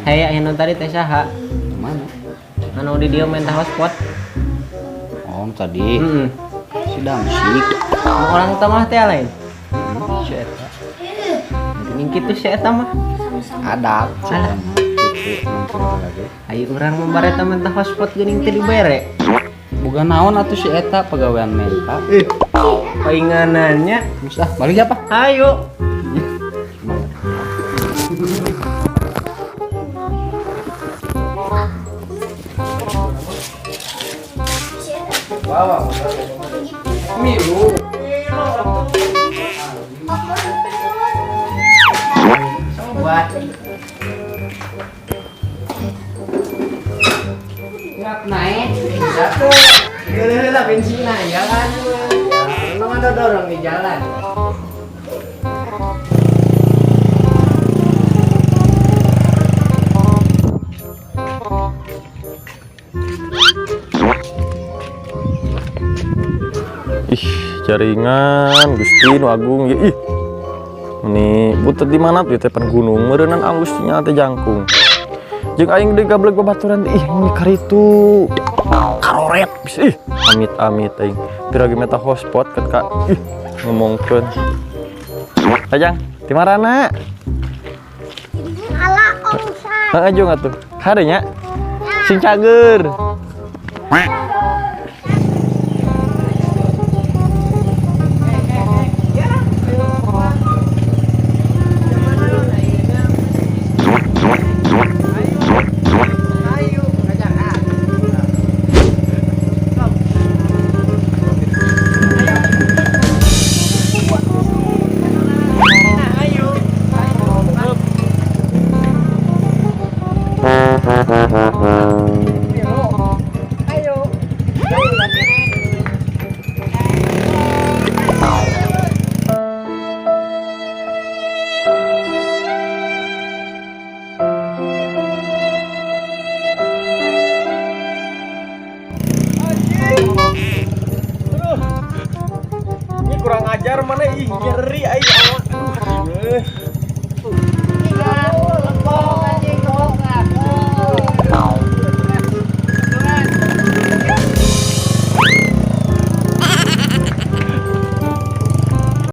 Hey, anu tadi teh saha? Mana? Anu di dieu minta hotspot. Oh, tadi. Heeh. Si Damsik. Orang tengah teh lain. Si eta. Geuning kitu si eta mah. Adab si eta mah. Kitu nongkrong lagi. Ayo urang mah bareta minta hotspot geuning teu dibere. Boga naon atuh si eta pagawean menta. Ih. Painganannya. Geus ah, balik apa? Ayo. Bawa. Milu. Sobat. Siap naik. Satu. Geuleuh lah bensinna jalan. Emang ada dorong di jalan. Ih, jaringan Gusti nu agung ya ih. Ini butet di mana tuh teh pan gunung meureunnan ang Gusti nya teh jangkung. Jeung aing deui gablek babaturan ih ini karitu. Karoret bisa ih. Amit-amit aing. Pira ge meta hotspot ket ka ih ngomongkeun. Ajang, di marana? Ala ongsa. Heeh jeung atuh. Hade nya. Sing cager. Ini kurang ajar mana ih nyeri aing awak. Aduh.